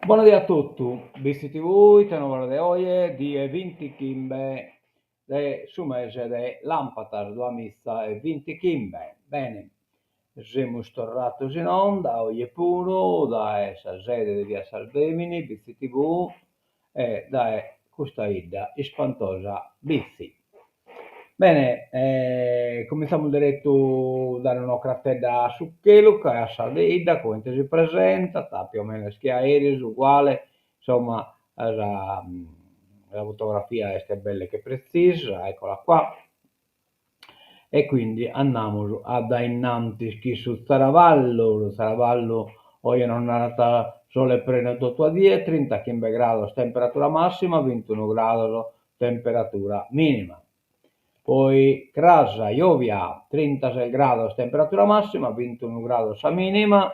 Bona die a totu, Bitzi TV, ite novas de oje, die bintichimbe de su mese de Làmpadas duamiza e bintichimbe. Bene, semus torrados in onda oje puru dae sa sede de via Salvemini, Bitzi TV, e dae custa 'idda ispantosa Bitzi. Bene, cumintzamus deretu dare un'ocratedda a su chelu ca a sa de 'idda comente si presentat, più o meno che a eris uguale, insomma sa sa fotografia est bella che pretzisa, eccola qua. E quindi andamus a dae innantis chi su zaraballu, su zaraballu oje nos narat sole prenu totu a die, trintachimbe grados temperatura massima, bintunu grados temperatura minima. Poi cras, jobia, trintases grados temperatura massima, bintunu grados sa minima,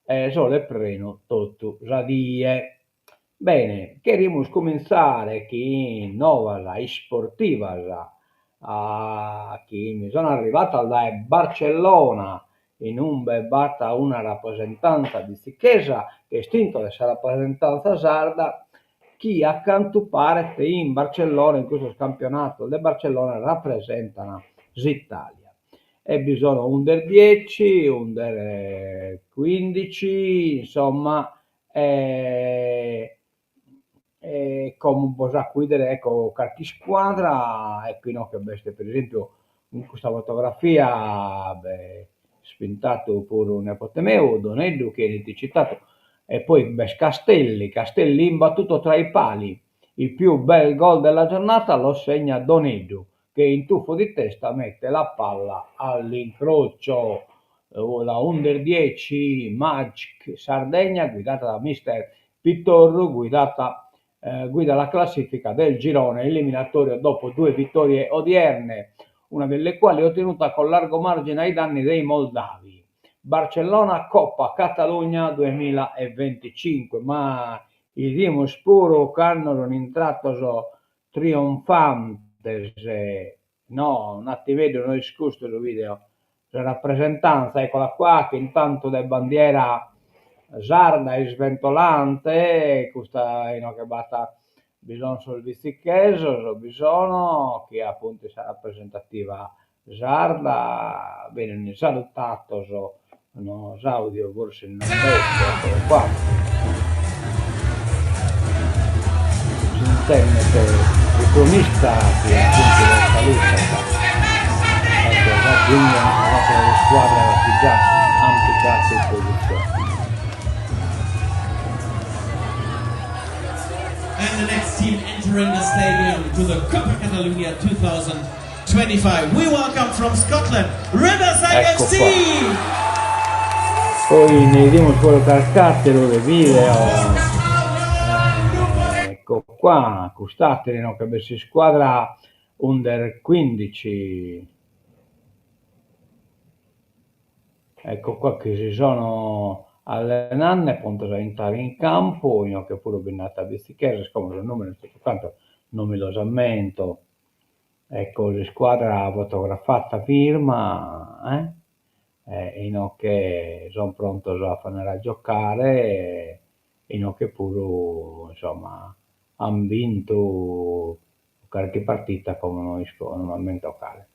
e sole prenu totu sa die. Bene, cherimus cumintzare chin novas isportivas chi mi sono arrivadas dae Barcellona, in umbe b'at una rapresentanza bitzichesa, chi est intro de sa rapresentanza sarda, chi a cantu paret in Barcellona, in custos campionatos de Barcellona, rapresentan s'Italia. E bi sono under dieci, under quindici, insomma, E e como bos aco 'idere ecco carchi iscuadra, ecco inoghe b'est per esempiu in custa fotografia b'est pintadu puru nepote meu Doneddu chi 'enit citadu e poi b'est Castelli, Castelli imbattuto tra i pali, il più bel gol della giornata lo segna Doneddu che in tuffo di testa mette la palla all'incrocio. La Under 10 Magic Sardegna guidata da mister Pittorru guidata guida la classifica del girone eliminatorio dopo due vittorie odierne, una delle quali ottenuta con largo margine ai danni dei moldavi. Barcellona Coppa Catalugna duemilaeventicinque, ma 'idimus puru cando sun intrados trionfantes, no, un'attimeddu no est custu su video, sa rappresentanza, eccola qua, chin tantu de bandiera sarda isventolante, custa inoghe b'at, bi son sos bitzichesos, bi sono, chi appuntu sa rappresentativa sarda benint salutados, no s'audio forsis non b'est, eccolo qua. S'intendet su cronista chi appuntu los salutat, ecco s'aggiunghen sas atteras iscuadras chi già ant pigadu posizione. And the next team entering the stadium to the Copa Catalunya 2000. We welcome from Scotland, Riverside Ecco FC! qua. Poi ne 'idimus puru carc'atteru de video. Ecco qua, cust'atteru inoghe b'est s'iscuadra under quindici. Ecco qua chi si sono allenande prontos a intrare in campu, inoghe puru bi nd'at bitzichesos, como sos numeros totu cantos non mi los ammento. Ecco s'iscuadra fotografata firma eh e inoghe son prontos a andare a giocare e inoghe puru insomma an bintu carchi partita como no isco no m'ammento cale.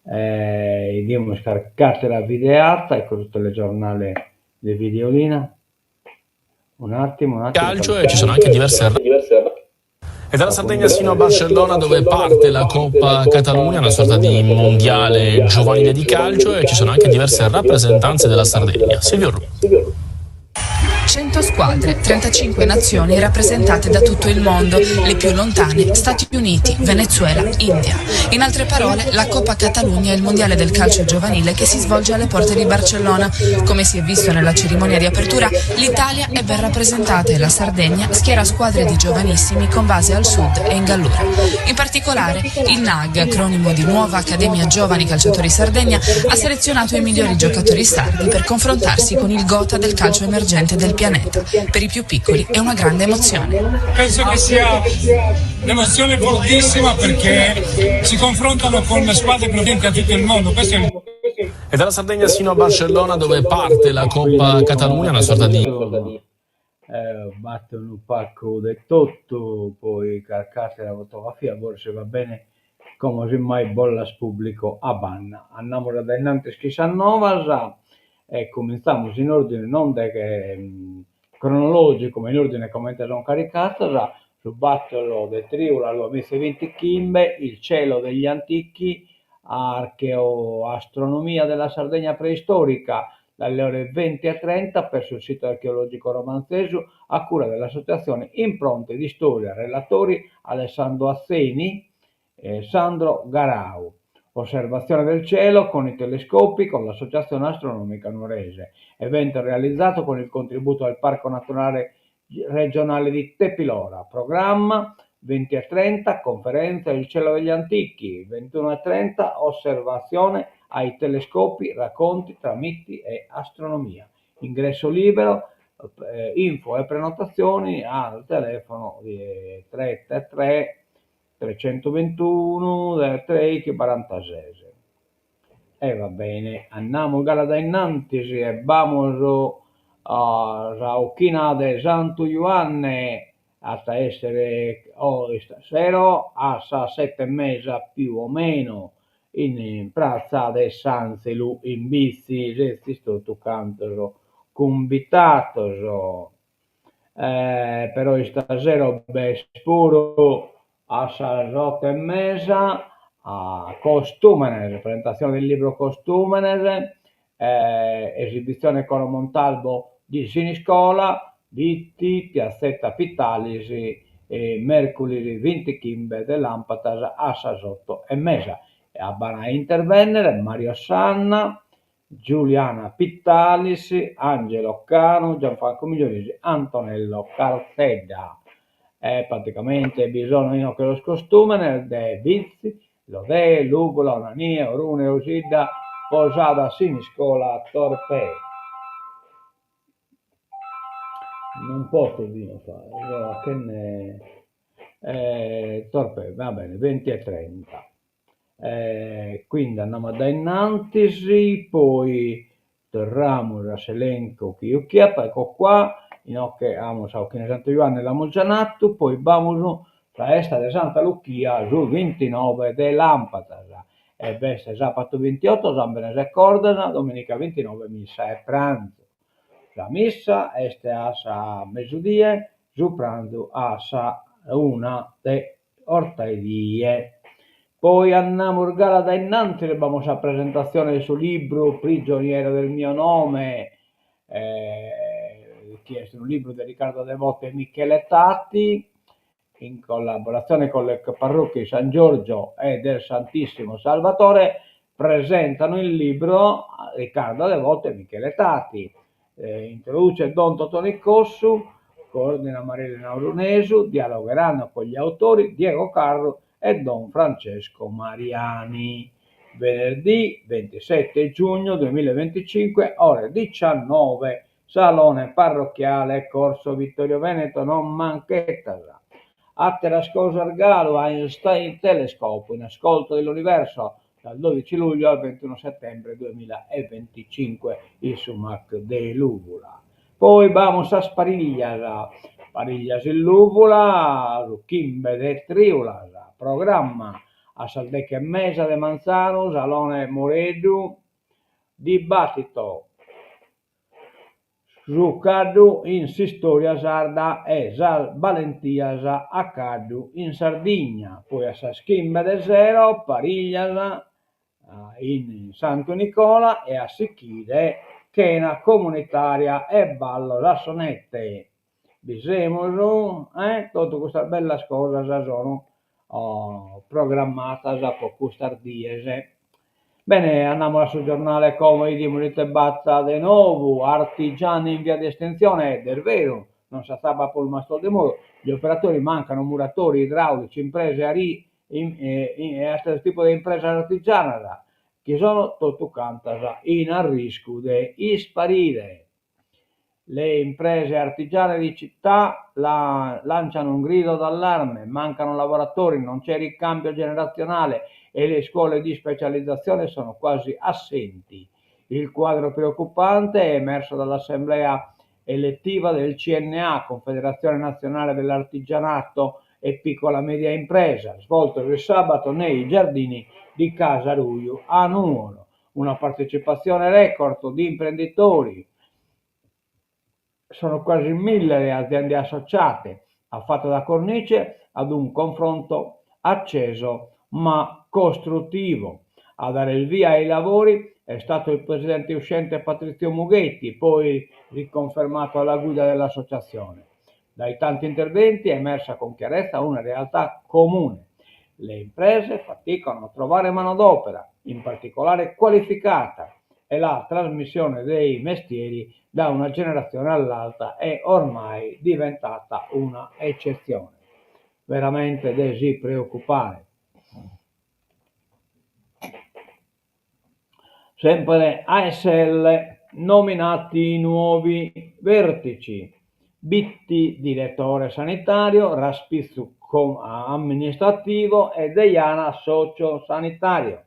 'Idimus carchi attera videata ecco su telegiornale de Videolina un'attimu un'attimu Calcio e ci sono anche diverse E dalla Sardegna sino a Barcellona dove parte la Coppa Catalunya, una sorta di mondiale giovanile di calcio e ci sono anche diverse rappresentanze della Sardegna. Silvio Orrù. 100 squadre, 35 nazioni rappresentate da tutto il mondo, le più lontane Stati Uniti, Venezuela, India. In altre parole, la Coppa Catalunya è il mondiale del calcio giovanile che si svolge alle porte di Barcellona. Come si è visto nella cerimonia di apertura, l'Italia è ben rappresentata e la Sardegna schiera squadre di giovanissimi con base al sud e in Gallura. In particolare, il NAG, acronimo di Nuova Accademia Giovani Calciatori Sardegna, ha selezionato i migliori giocatori sardi per confrontarsi con il gota del calcio emergente del pianeta. Per i più piccoli è una grande emozione. Penso che sia un'emozione fortissima perché si confrontano con squadre provenienti da tutto il mondo. Questo è il E dalla Sardegna sino a Barcellona dove parte la Coppa Catalunya, una sorta di... B'at unu pagu de totu, poi carchi atera fotografia forsis va bene, como simmai bos las pubblico a banda. Andamus a dae innantis chin sas novas e cumintzamus in ordine non de cronologicu ma in ordine comente sun caricadas, su bator de trìulas duamiza e bintichimbe, il cielo degli antichi, archeoastronomia della Sardegna preistorica, dalle ore 20:30 presso il sito archeologico romanzesu a cura dell'associazione Impronte di Storia, relatori Alessandro Atzeni e Sandro Garau. Osservazione del cielo con i telescopi con l'Associazione Astronomica Nuorese. Evento realizzato con il contributo del Parco Naturale Regionale di Tepilora. Programma 20:30 conferenza Il cielo degli antichi, 21:30 osservazione ai telescopi, racconti tra miti e astronomia. Ingresso libero, info e prenotazioni al telefono 333 321 3 46. E va bene, andamus galu a dae innantis e bamus a sa 'ochina de Santu Juanne, at a essere istasero a sas sette e mesa più o meno in pratza de s'Anzelu in Bitzi, sezis totu cantos cumbitados. Però istasero b'est puru a sas otto e mesa a Costùmenes, presentazione del libro Costùmenes, esibitzione Coro Montalbo di Siniscola, Bitti, Piazzetta Pittalis, mèrculis bintichimbe de làmpadas a sas otto e mesa. B'an a intervènnere Mario Sanna, Giuliana Pittalis, Angelo Canu, Gianfranco Migliorisi, Antonello Carzedda. E praticamente bi sono inoghe sos costùmenes de Bitzi, Lodè, Lùvula, Onanie, Orune, Osidda, Posada, Siniscola, Torpè. Non poto fare, achende Torpè, va bene, 20:30. Quindi andamus a dae innantis, poi torramus a s'elencu chi juchiat, ecco qua, inoghe amus sa 'ochina 'e Santu Juanne l'amus già natu, poi b'amus sa 'esta de Santa Luchia su bintinove de làmpadas e b'est sàbatu bintiotto sàmbenes e cordas, dominica bintinove missa e pranzu. Sa missa est a sa mesudie, su pranzu a sa una de 'ortaedie. Poi andamus galu a dae innantis e b'amus sa presentatzione de su libru Prigioniero del mio nome, chi est unu libru de Riccardo Devoto e Michele Tatti, in collaboratzione con le parrocchie di San Giorgio e del Santissimo Salvatore, presentano il libro Riccardo Devoto e Michele Tatti. Introduce Don Totoni Cossu, coordina Marilena Orunesu, dialogheranno con gli autori Diego Carru e Don Francesco Mariani. Venerdì 27 giugno 2025, ore 19, Salone parrocchiale Corso Vittorio Veneto, non manchetas. Àteras cosas galu, Einstein Telescope, in ascolto dell'universo, dal 12 luglio al 21 settembre 2025 in su MAC de Lùvula. Poi b'amus sas Pariglias, Pariglias in Lùvula, su chimbe de trìulas, programma a sas deche e mesa de manzanu, Salone Moreddu, dibattito. Su caddu in s'istòria sarda e sas balentias a caddu in Sardigna, poi a sas chimbe de sero Pariglias in Santu Nicola e a sichire chena comunitària e ballos a sonete. Bi semus, eh? Totu custas bellas cosas sono programmadas po custas dies. Bene, andamus a su giornale como e 'idimus ite b'at de nou, artigiani in via di estinzione, ed est veru, non s'atzapat prus mastros de muru, gli operatori mancano muratori, idraulici, imprese e àteros tipos de impresas artigianas, chi sono totu cantas in arriscu de isparire. Le imprese artigiane di città lanciano un grido d'allarme, mancano lavoratori, non c'è ricambio generazionale e le scuole di specializzazione sono quasi assenti. Il quadro preoccupante è emerso dall'assemblea elettiva del CNA, Confederazione Nazionale dell'Artigianato e Piccola Media Impresa, svoltosi sabato nei giardini di Casa Ruju a Nuoro. Una partecipazione record di imprenditori, sono quasi 1.000 le aziende associate, ha fatto da cornice ad un confronto acceso ma costruttivo. A dare il via ai lavori è stato il presidente uscente Patrizio Mughetti, poi riconfermato alla guida dell'associazione. Dai tanti interventi è emersa con chiarezza una realtà comune. Le imprese faticano a trovare manodopera, in particolare qualificata, e la trasmissione dei mestieri da una generazione all'altra è ormai diventata una eccezione. Veramente de si preocupare. Sempre ASL, nominati i nuovi vertici, Bitti direttore sanitario, Raspizzu amministrativo e Deiana socio sanitario.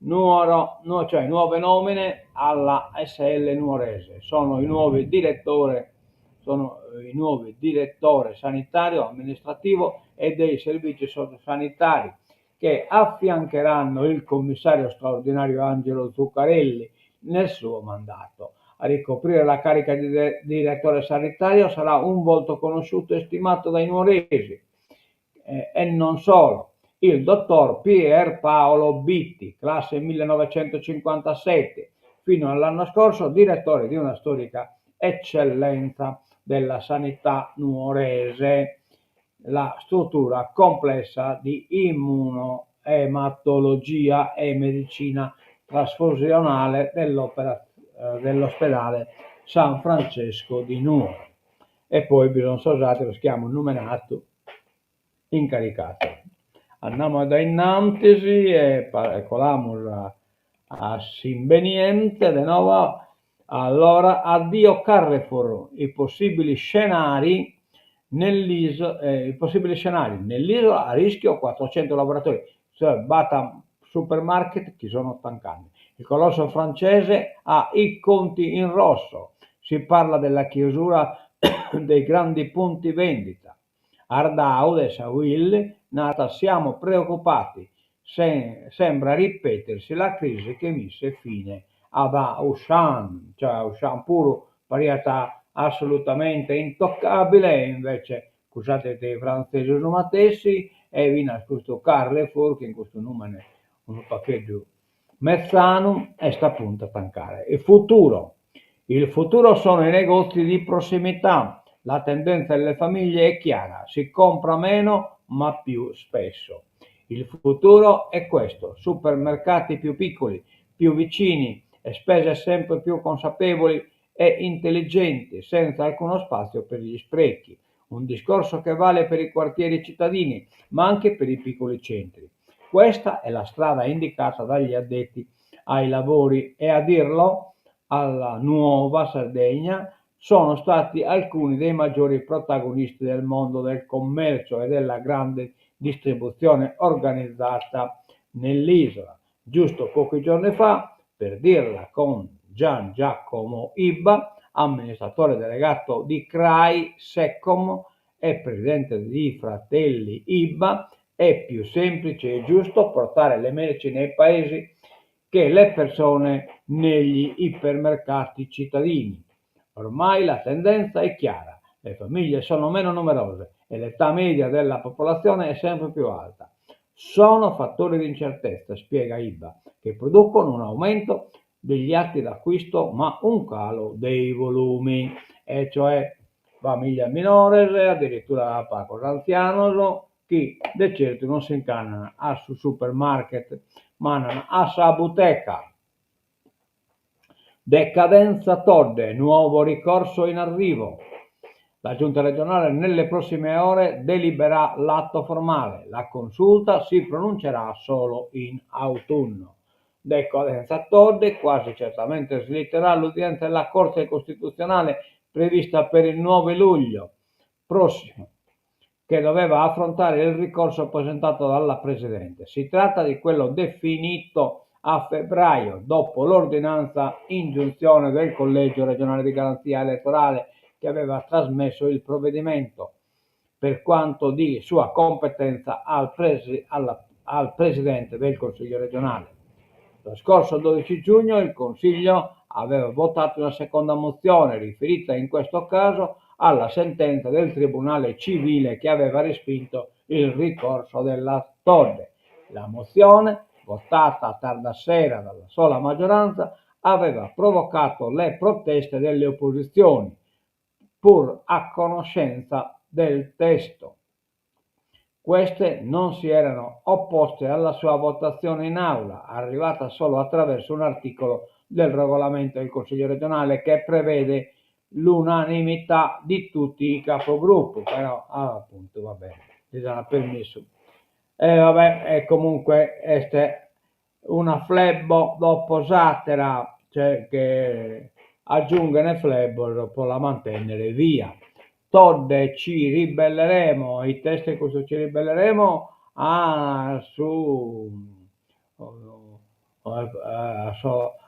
Nuoro, no, cioè nuove nomine alla ASL Nuorese, sono i nuovi direttore, sono i nuovi direttore sanitario, amministrativo e dei servizi sociosanitari che affiancheranno il commissario straordinario Angelo Zuccarelli nel suo mandato. A ricoprire la carica di direttore sanitario sarà un volto conosciuto e stimato dai nuoresi e non solo, il dottor Pier Paolo Bitti, classe 1957, fino all'anno scorso direttore di una storica eccellenza della sanità nuorese, la struttura complessa di immunoematologia e medicina trasfusionale dell'ospedale San Francesco di Nuoro. E poi bi sun sos ateros chi amus numenadu incaricados. Andamus a dae innantis e colamus a s'imbeniente de noa. Allora, addio Carrefour, i possibili scenari nell'isola, i possibili scenari nell'isola a rischio 400 lavoratori, cioè b'at supermarket chi sono tancande. Il colosso francese ha i conti in rosso, si parla della chiusura dei grandi punti vendita. Ardau de sa Uil narat siamo preoccupati, sembra ripetersi la crisi che mise fine ad Auchan, cioè Auchan puru pariat assolutamente intoccabile e invece cuss'ateru de frantzesos matessi e finas custu Carrefour chin custu numene unu pagheddu metzanu est a puntu a tancare. Il futuro. Il futuro sono i negozi di prossimità. La tendenza delle famiglie è chiara, si compra meno ma più spesso. Il futuro è questo, supermercati più piccoli, più vicini e spese sempre più consapevoli e intelligenti, senza alcuno spazio per gli sprechi. Un discorso che vale per i quartieri cittadini, ma anche per i piccoli centri. Questa è la strada indicata dagli addetti ai lavori e a dirlo alla Nuova Sardegna sono stati alcuni dei maggiori protagonisti del mondo del commercio e della grande distribuzione organizzata nell'isola. Giusto pochi giorni fa, per dirla con Gian Giacomo Ibba, amministratore delegato di Crai Secom e presidente di Fratelli Ibba, è più semplice e giusto portare le merci nei paesi che le persone negli ipermercati cittadini. Ormai la tendenza è chiara, le famiglie sono meno numerose e l'età media della popolazione è sempre più alta. Sono fattori di incertezza, spiega Ibba, che producono un aumento degli atti d'acquisto ma un calo dei volumi, e cioè famiglia minores, addirittura pagos antzianos, chi de certu non si nch'andan a su supermarket, ma andan a sa buteca. Decadenza Todde, nuovo ricorso in arrivo. La Giunta regionale nelle prossime ore deliberà l'atto formale. La consulta si pronuncerà solo in autunno. Decadenza Todde quasi certamente slitterà l'udienza della Corte Costituzionale prevista per il 9 luglio prossimo, che doveva affrontare il ricorso presentato dalla Presidente. Si tratta di quello definito a febbraio, dopo l'ordinanza ingiunzione del Collegio regionale di garanzia elettorale che aveva trasmesso il provvedimento, per quanto di sua competenza, al, presi, alla, al Presidente del Consiglio regionale. Lo scorso 12 giugno il Consiglio aveva votato una seconda mozione, riferita in questo caso alla sentenza del Tribunale civile che aveva respinto il ricorso della Todde. La mozione, votata a tarda sera dalla sola maggioranza, aveva provocato le proteste delle opposizioni, pur a conoscenza del testo. Queste non si erano opposte alla sua votazione in aula, arrivata solo attraverso un articolo del regolamento del Consiglio regionale che prevede l'unanimità di tutti i capogruppo, però ah, appunto va bene, ti dà permesso. E vabbè, e comunque est una flebbo dopo s'àtera, cioè che agiunghene flebbos po la mantènnere bia. Todde ci ribelleremo, ite est custu ci ribelleremo a su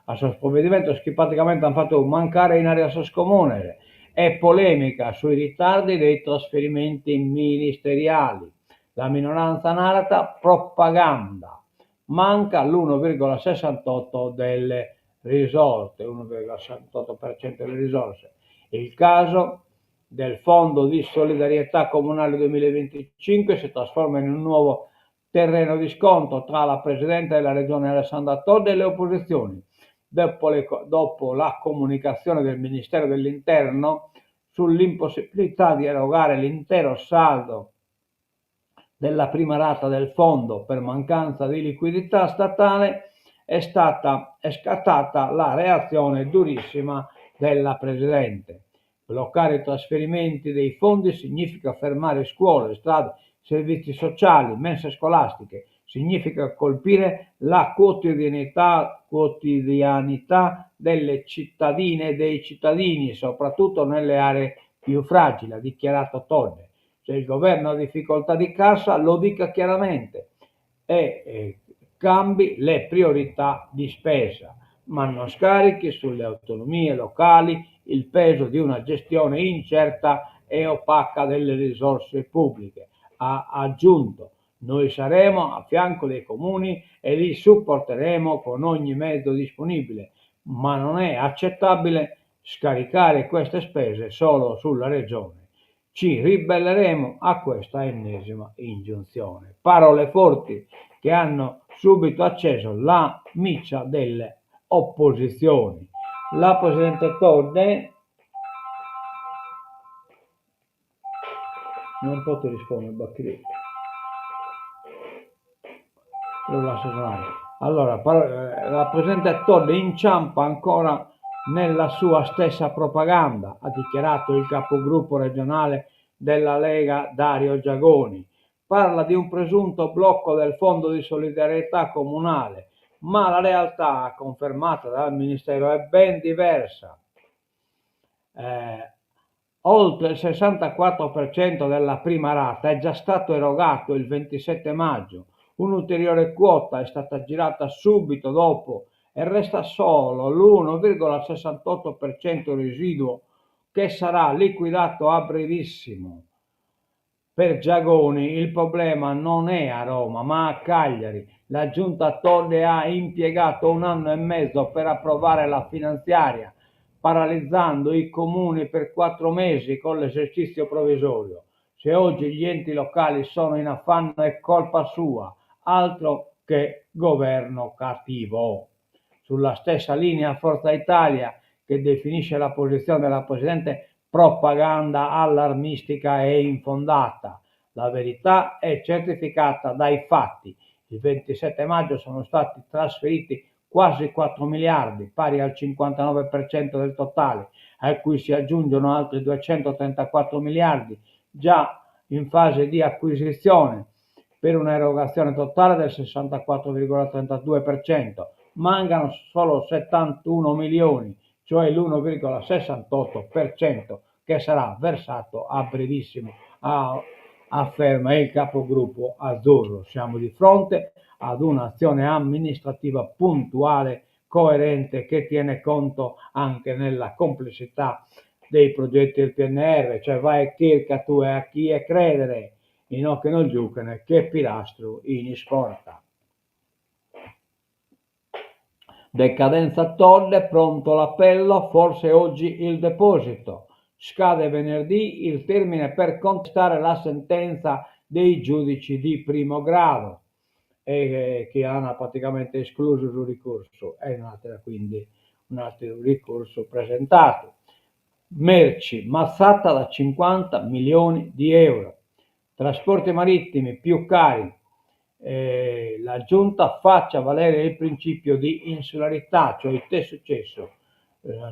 a sos provedimentos chi praticamente ant fatu mancare 'inari a sos comunes e polèmica sui ritardi dei trasferimenti ministeriali. La minoranza narat propaganda, manca l'uno virgola sessantotto delle risorse, 1,68% delle risorse. Il caso del Fondo di solidarietà comunale 2025 si trasforma in un nuovo terreno di scontro tra la Presidente della Regione Alessandra Todde e le opposizioni. Dopo, le, dopo la comunicazione del Ministero dell'Interno sull'impossibilità di erogare l'intero saldo della prima rata del fondo per mancanza di liquidità statale, è stata è scattata la reazione durissima della Presidente. Bloccare i trasferimenti dei fondi significa fermare scuole, strade, servizi sociali, mense scolastiche, significa colpire la quotidianità, quotidianità delle cittadine e dei cittadini, soprattutto nelle aree più fragili, ha dichiarato Todde. Se il governo ha difficoltà di cassa lo dica chiaramente e eh, cambi le priorità di spesa, ma non scarichi sulle autonomie locali il peso di una gestione incerta e opaca delle risorse pubbliche. Ha aggiunto, noi saremo a fianco dei comuni e li supporteremo con ogni mezzo disponibile, ma non è accettabile scaricare queste spese solo sulla regione. Ci ribelleremo a questa ennesima ingiunzione. Parole forti che hanno subito acceso la miccia delle opposizioni. La Presidente Todde non posso rispondere, Bacchini. Lo lascio suonare. Allora, la Presidente Todde inciampa ancora nella sua stessa propaganda, ha dichiarato il capogruppo regionale della Lega Dario Giagoni. Parla di un presunto blocco del Fondo di solidarietà comunale, ma la realtà, confermata dal Ministero, è ben diversa. Eh, oltre il 64% della prima rata è già stato erogato il 27 maggio. Un'ulteriore quota è stata girata subito dopo e resta solo l'1,68% residuo che sarà liquidato a brevissimo. Per Giagoni il problema non è a Roma, ma a Cagliari. La giunta Todde ha impiegato un anno e mezzo per approvare la finanziaria, paralizzando i comuni per quattro mesi con l'esercizio provvisorio. Se oggi gli enti locali sono in affanno è colpa sua, altro che governo cattivo. Sulla stessa linea Forza Italia, che definisce la posizione della Presidente propaganda allarmistica e infondata. La verità è certificata dai fatti. Il 27 maggio sono stati trasferiti quasi 4 miliardi, pari al 59% del totale, a cui si aggiungono altri 234 miliardi già in fase di acquisizione, per un'erogazione totale del 64,32%. Mancano solo 71 milioni, cioè l'1,68% che sarà versato a brevissimo. A... Afferma il capogruppo azzurro, Siamo di fronte ad un'azione amministrativa puntuale, coerente, che tiene conto anche nella complessità dei progetti del PNR, cioè vai chirca tue a chie credere, inoghe nos giughen che pirastru in isporta. Decadenza Todde, pronto l'appello, forse oggi il deposito. Scade venerdì il termine per contestare la sentenza dei giudici di primo grado e chi ant praticamente esclusu su ricursu e un'àtera quindi un'àteru ricursu presentadu. Merci, mazzata da 50 milioni di euro. Trasporti marittimi più cari, la Giunta faccia valere il principio di insularità, cioè ite est successu,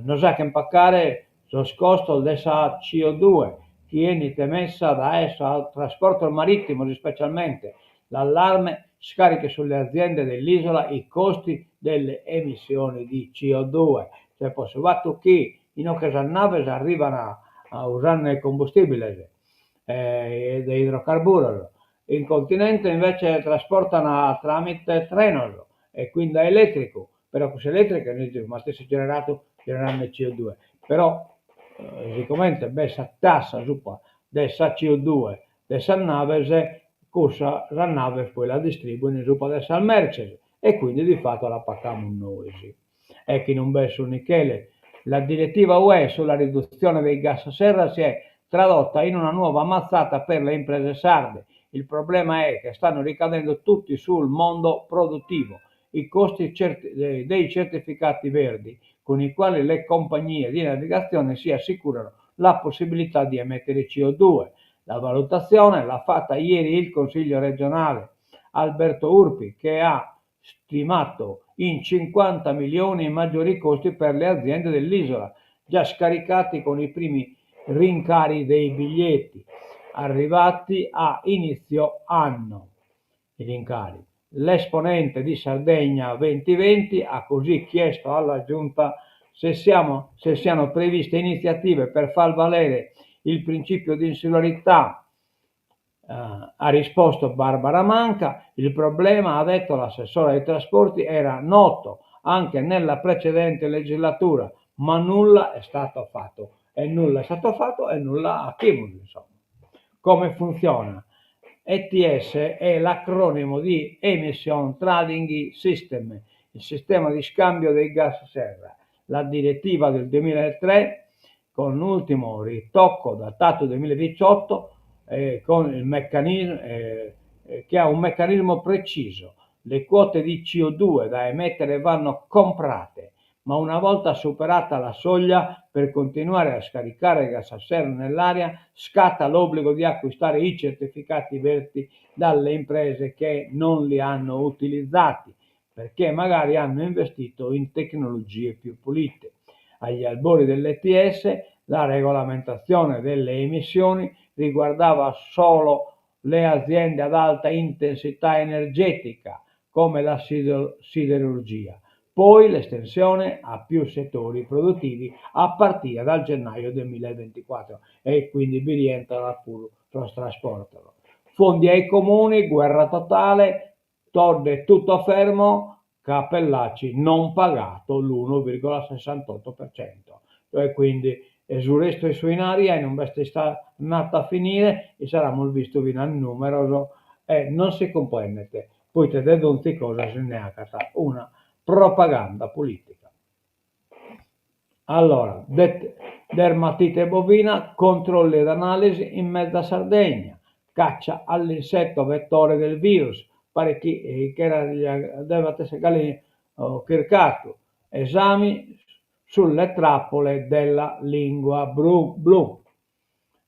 nos faghen pagare sos costos de sa CO2 chi 'enit emessa dae sos trasportos marittimos ispecialmente, l'allarme scarichi sulle aziende dell'isola i costi delle emissioni di CO2, cioè po su fatu chi inoghe sas naves arrivan usande combustibiles de idrocarburos, in continente invece trasportan tramite trenos e quindi a eletricu, però cussu eletricu est su matessi generadu generande CO2, però sicomente b'est sa tassa subra de sa CO2 de sas naves, cussa sas naves poi la distribuin subra de sas merces e quindi di fatto la pagamus nois. E chi non b'est su nichele. La direttiva UE sulla riduzione dei gas serra si è tradotta in una nuova mazzata per le imprese sarde. Il problema è che stanno ricadendo tutti sul mondo produttivo. I costi dei certificati verdi, con i quali le compagnie di navigazione si assicurano la possibilità di emettere CO2. La valutazione l'ha fatta ieri il Consiglio regionale Alberto Urpi, che ha stimato in 50 milioni i maggiori costi per le aziende dell'isola, già scaricati con i primi rincari dei biglietti, arrivati a inizio anno. I rincari. L'esponente di Sardegna 2020 ha così chiesto alla Giunta se, siamo, se siano previste iniziative per far valere il principio di insularità ha risposto Barbara Manca, il problema, ha detto l'assessore ai trasporti, era noto anche nella precedente legislatura, ma nulla è stato fatto. E nulla è stato fatto e nulla faghimus, insomma. Come funziona? ETS è l'acronimo di Emission Trading System, il sistema di scambio dei gas serra. La direttiva del 2003, con l'ultimo ritocco datato 2018, con il meccanismo, che ha un meccanismo preciso. Le quote di CO2 da emettere vanno comprate, ma una volta superata la soglia per continuare a scaricare gas a serra nell'aria, scatta l'obbligo di acquistare i certificati verdi dalle imprese che non li hanno utilizzati, perché magari hanno investito in tecnologie più pulite. Agli albori dell'ETS la regolamentazione delle emissioni riguardava solo le aziende ad alta intensità energetica, come la siderurgia. Poi l'estensione a più settori produttivi a partire dal gennaio 2024 e quindi bi rientra puru sos trasportos. Fondi ai comuni, guerra totale, Todde tutto fermo, Cappellacci non pagato l'1,68%. E quindi su restu 'e su 'inari e non b'est andata a finire e s'amus bistu finas numeros e non si cumprendet poite de donzi cosa si nde agatat una propaganda politica. Allora, dermatite bovina, controlli ed analisi in mezza Sardegna, caccia all'insetto vettore del virus, paret chi devat esser galu chircadu, esami sulle trappole della lingua blu.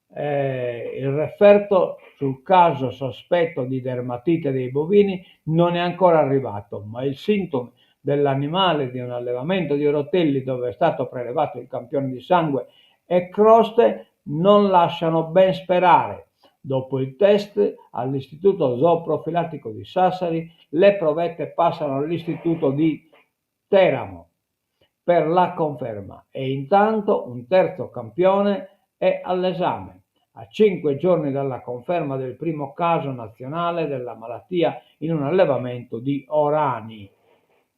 Il referto sul caso sospetto di dermatite dei bovini non è ancora arrivato, ma i sintomi dell'animale di un allevamento di Orotelli dove è stato prelevato il campione di sangue e croste non lasciano ben sperare. Dopo il test all'Istituto Zooprofilattico di Sassari, le provette passano all'Istituto di Teramo per la conferma e intanto un terzo campione è all'esame. A 5 giorni dalla conferma del primo caso nazionale della malattia in un allevamento di Orani.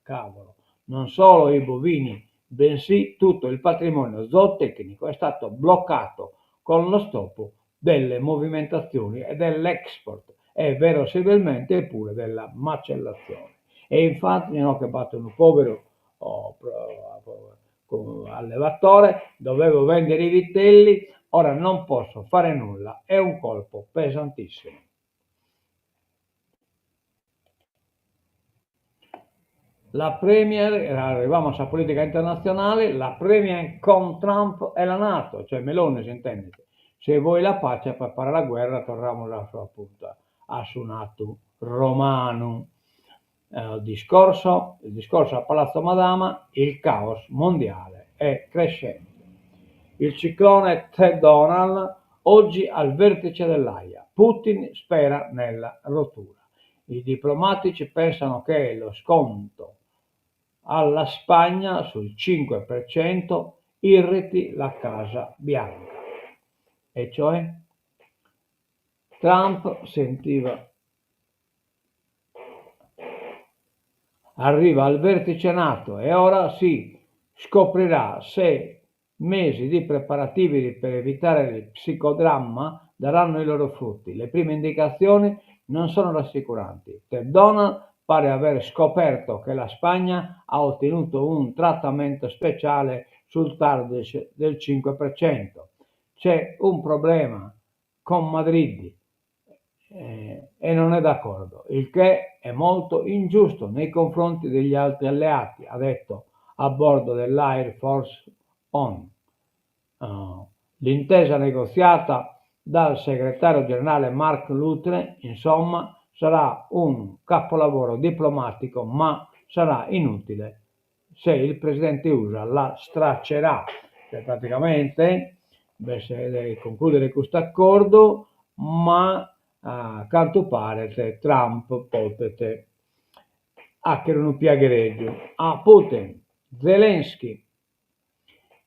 Cavolo, non solo i bovini, bensì tutto il patrimonio zootecnico è stato bloccato con lo stop delle movimentazioni e dell'export e verosimilmente pure della macellazione. E infatti no che b'at unu poveru allevatore, dovevo vendere i vitelli, ora non posso fare nulla, è un colpo pesantissimo. La Premier, arriviamo a sa politica internazionale, la Premier con Trump e la Nato, cioè Meloni si intende. Se vuoi la pace prepara la guerra, tornamus a su appunto a su natu romanu. Eh, discorso, il discorso a Palazzo Madama, il caos mondiale è crescente. Il ciclone Ted Donald oggi al vertice dell'Aia. Putin spera nella rottura. I diplomatici pensano che lo sconto alla Spagna sul 5% irriti la Casa Bianca. E cioè? Trump sentiva arriva al vertice Nato e ora si scoprirà se mesi di preparativi per evitare il psicodramma daranno i loro frutti. Le prime indicazioni non sono rassicuranti. Ted Donald pare aver scoperto che la Spagna ha ottenuto un trattamento speciale sul target del 5%. C'è un problema con Madrid eh, e non è d'accordo, il che è molto ingiusto nei confronti degli altri alleati, ha detto a bordo dell'Air Force One. Uh, l'intesa negoziata dal segretario generale Mark Rutte, insomma, sarà un capolavoro diplomatico, ma sarà inutile se il presidente USA la straccerà. Cioè, praticamente, beh, concludere questo accordo, ma a cantu paret Trump potet 'achere unu piaghereddu a Putin, Zelensky.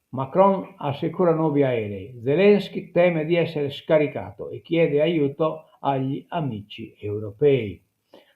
Macron assicura nuovi aerei, Zelensky teme di essere scaricato e chiede aiuto agli amici europei.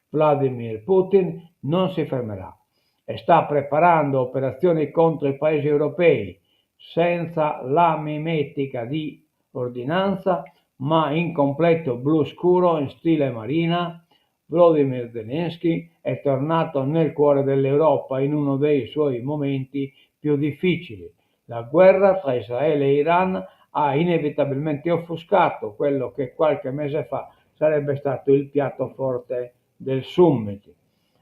Vladimir Putin non si fermerà e sta preparando operazioni contro i paesi europei senza la mimetica di ordinanza, ma in completo blu scuro in stile marina. Volodymyr Zelensky è tornato nel cuore dell'Europa in uno dei suoi momenti più difficili. La guerra tra Israele e Iran ha inevitabilmente offuscato quello che qualche mese fa sarebbe stato il piatto forte del summit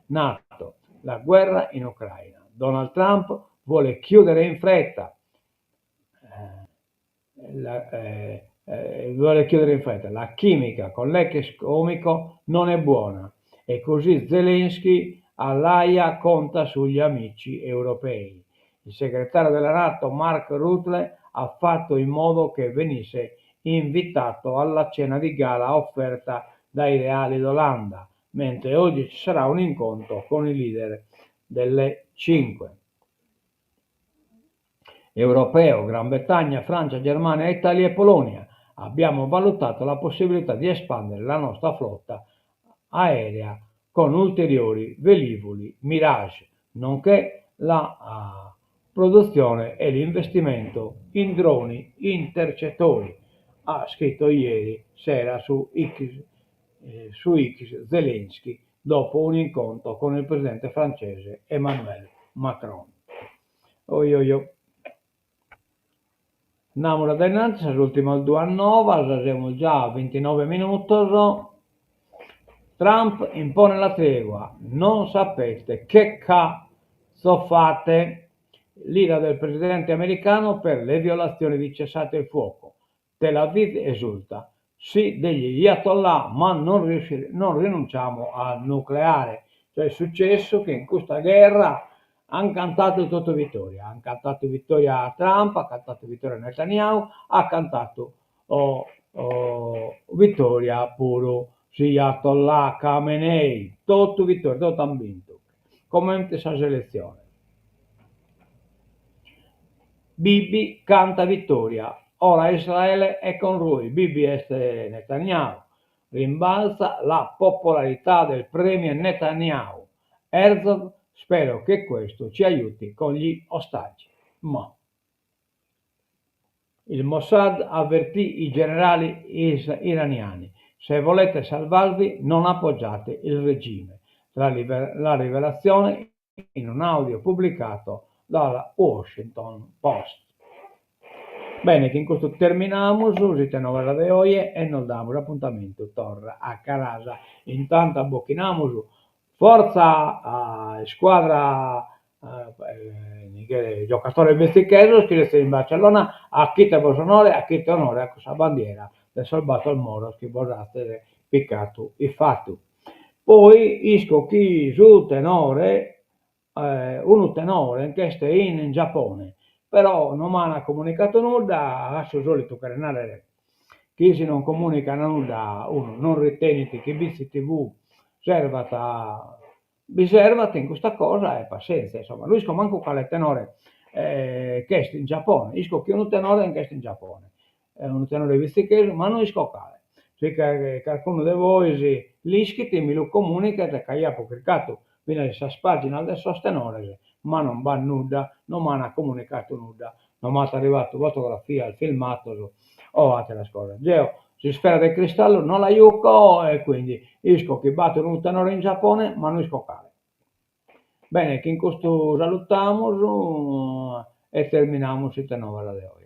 NATO, la guerra in Ucraina. Donald Trump vuole chiudere in fretta eh, la, eh, eh, vuole chiudere in fretta. La chimica con l'ex comico non è buona e così Zelensky all'Aia conta sugli amici europei. Il segretario della Nato Mark Rutte ha fatto in modo che venisse invitato alla cena di gala offerta dai reali d'Olanda, mentre oggi ci sarà un incontro con i leader delle 5. Europeo, Gran Bretagna, Francia, Germania, Italia e Polonia. Abbiamo valutato la possibilità di espandere la nostra flotta aerea con ulteriori velivoli Mirage, nonché la uh, produzione e l'investimento in droni intercettori, ha scritto ieri sera su X, eh, su X Zelensky dopo un incontro con il presidente francese Emmanuel Macron. Oi oi oi. Andamus a dae innantis sas ùrtimas duas novas, semus già a bintinove minutos. Trump impone la tregua, non sapete che cazzo fate. L'ira del presidente americano per le violazioni di cessate il fuoco. Tel Aviv esulta, sì degli Ayatollah, ma non, non rinunciamo al nucleare. Cioè è successo che in questa guerra han cantatu totu vittoria, han cantatu vittoria a Trump, ha cantatu vittoria a Netanyahu, ha cantatu oh, oh, vittoria puru s'Ayatollah Khamenei, totu vittoria, totu han bintu, comente sas eletziones. Bibi canta vittoria. Ora Israele è con lui, Bibi est Netanyahu. Rimbalza la popolarità del premier Netanyahu. Herzog, spero che questo ci aiuti con gli ostaggi. Ma. Il Mossad avvertì i generali iraniani, se volete salvarvi non appoggiate il regime. La, la rivelazione in un audio pubblicato dal Washington Post. Bene, chin custu terminamus s'Ite Novas de oje e nos damus apuntamentu torra a carasa. Intantu abochinamus fortza a iscuadra giocatores bitzichesos chi sezis in Barcellona, achite bos onore, achite onore a cussa bandiera de sos bator moros chi bos azes picatu ifatu. Poi isco chi su tenore, unu tenore nch'est in Giappone, però non m'an comunicatu nudda, a su solitu cheret narrer chi si non comunican nudda unu non ritenit chi Bitzi TV servat bi servat in custa cosa e passèntzia, insomma, no isco mancu cale tenore ch'est in Giappone, isco chi unu tenore nch'est in Giappone, unu tenore bitzichesu, ma no isco cale. Si carcunu de bois l'ischit mi lu comunichet ca eo apo chircatu finas in sas pàginas de sos tenores, ma non b'at nudda, non m'ant comunicatu nudda, non m'at arrivatu fotografias, filmatos o àteras cosas. Deo s'isfera de cristallu no la juco e quindi isco chi b'at unu tenore in Giappone ma no isco cale. Bene, chin custu salutamus e terminamus s'Ite Novas de oje.